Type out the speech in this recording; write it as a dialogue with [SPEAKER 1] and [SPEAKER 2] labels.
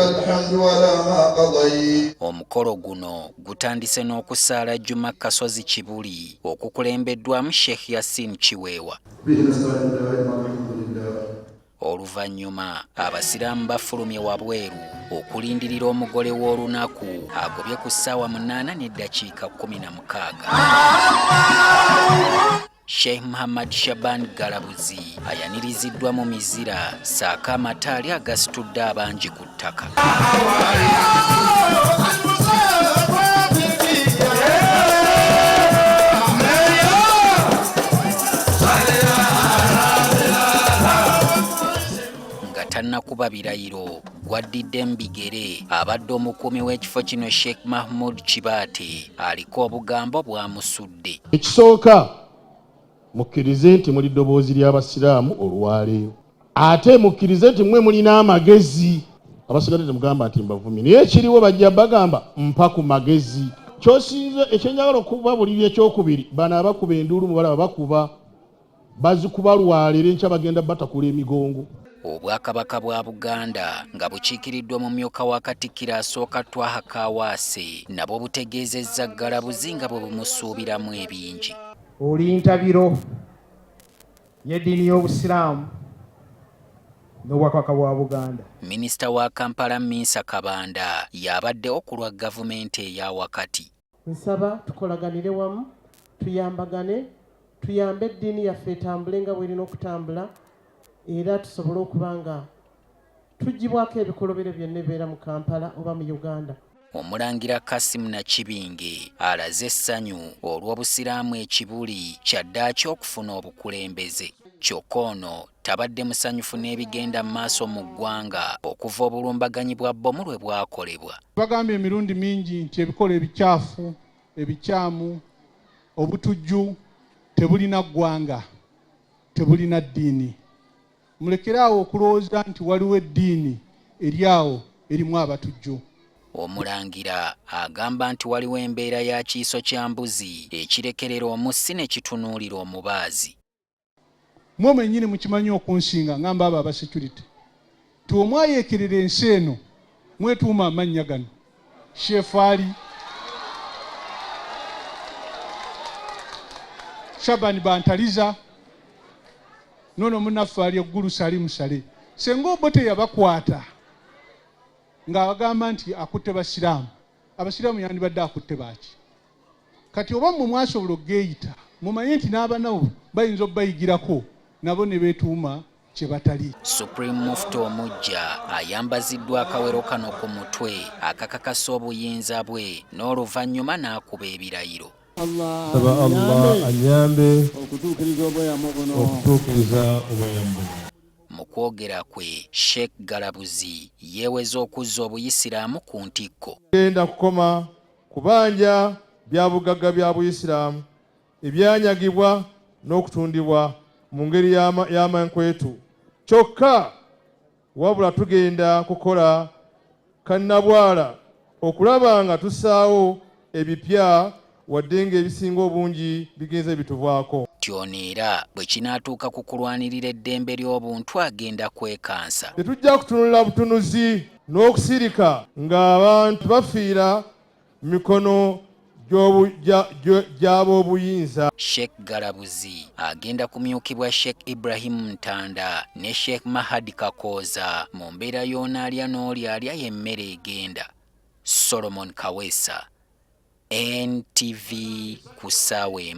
[SPEAKER 1] الحمد على ما قضيت.
[SPEAKER 2] Omukolo guno gutandise n'okusaala Juma Kasozi Kibuli okukulembeddwamu Sheikh Yasin Kiweewa.
[SPEAKER 1] به نستعين دائما، الحمد لله.
[SPEAKER 2] Oluvannyuma abasiraamu bafulumye wabweru okulindirira omugole w'olunaku agobye ku ssaawa 8:16. Sheikh Muhammad Shaban Galabuzi ayaniriziddwa mu mizira ssaako amataali agasitudde abangi ku ttaka. Nga tannakuba birayiro gwaddidde mu bigere abadde omukuumi w'ekifo kino Sheikh Mahmood Kibaate aliko obugambo bwamusudde.
[SPEAKER 3] Ekisooka, mukkirize nti muli ddoboozi ly'abasiraamu olwaleero, ate mukkirize nti mmwe mulina amagezi. Abasigadde temugamba nti mbavumye, naye ekiriwo bajja bagamba mpa ku magezi. Kyosinze ekyenjagala okubabulira ekyokubiri, bano abakuba enduulu mubalaba bakuba bazikuba lwaleero, enkya bagenda batakula emigongo.
[SPEAKER 2] Obwakabaka bwa Buganda nga bukiikiriddwa mu myuka wa Katikkiro asooka Twaha Kaawaase nabwo butegeezezza Galabuzi nga bwe bumusuubiramu ebingi.
[SPEAKER 4] Oli ntabiro y'eddiini y'Obusiraamu n'Obwakabaka bwa Buganda.
[SPEAKER 2] Minisita wa Kampala Minsa Kabanda y'abaddewo ku lwa gavumenti eya wakati.
[SPEAKER 5] Nsaba tukolaganire wamu, tuyambagane, tuyambe eddiini yaffe etambule nga bw'erina okutambula, era tusobole okuba nga tuggyibwako ebikolobero byonna ebibeera mu Kampala oba mu Uganda.
[SPEAKER 2] Omulangira Kassim Nakibinge alaze essanyu olw'Obusiraamu ekibuli kyaddaaki okufuna obukulembeze. Kyokka ono tabadde musanyufu n'ebigenda mu maaso mu ggwanga okuva obulumbaganyi bwa bbomu lwe bwakolebwa.
[SPEAKER 6] Bagambye emirundi mingi nti ebikola ebikyafu, ebikyamu, obutujju tebulina ggwanga, tebulina ddiini. Mulekere awo okulowooza nti waliwo eddiini eri awo erimu abatujju.
[SPEAKER 2] Omulangira agamba nti waliwo embeera ya kiiso kya mbuzi ekirekerera omussi ne kitunuulira omubaazi.
[SPEAKER 6] Mwe mwennyini mukimanyi okunsinga, ngamba abo aba security nti omwayeekerera ensi eno mwetuuma amannya gano Shefaali, Shaban Bantaliza, nono munnaffe ali eggulu Salim Saleh. Senga Obote yabakwata ng'agamba nti akutte basiraamu, abasiraamu yandibadde akutte baaki? Kati oba mmwe mwasobola okugeeyita, mumanye nti n'abanabo bayinza okubayigirako nabo ne beetuuma kye batali.
[SPEAKER 2] Supreme Mufti omuggya ayambaziddwa akawero kano ku mutwe akakakasa obuyinza bwe n'oluvannyuma n'akuba ebirayiro.
[SPEAKER 7] Nsaba Allah annyambe okutuukiriza obweyamo buno.
[SPEAKER 2] Mu kwogera kwe, Sheikh Galabuzi yeeweza okuzza Obuyisiraamu ku ntikko.
[SPEAKER 7] Tugenda kukoma kubanja byabugagga bya Buyisiraamu ebyanyagibwa n'okutundibwa mu ngeri y'amankwetu kyokka, wabula tugenda kukola kannabwala okulaba nga tussaawo ebipya, wadde ng'ebisinga obungi bigenze bituvaako.
[SPEAKER 2] Ono era bwe kinaatuuka ku kulwanirira eddembe ly'obuntu agenda kwekansa.
[SPEAKER 7] Tetujja kutunula butunuzi n'okusirika ng'abantu bafiira mu mikono gy'ab'obuyinza.
[SPEAKER 2] Sheikh Galabuzi agenda kumyukibwa Sheikh Ibrahim Ntanda ne Sheikh Mahadi Kakooza mu mbeera y'onaalya n'oli alya y'emmere egenda. Solomon Kaweesa, NTV ku ssaawa 1.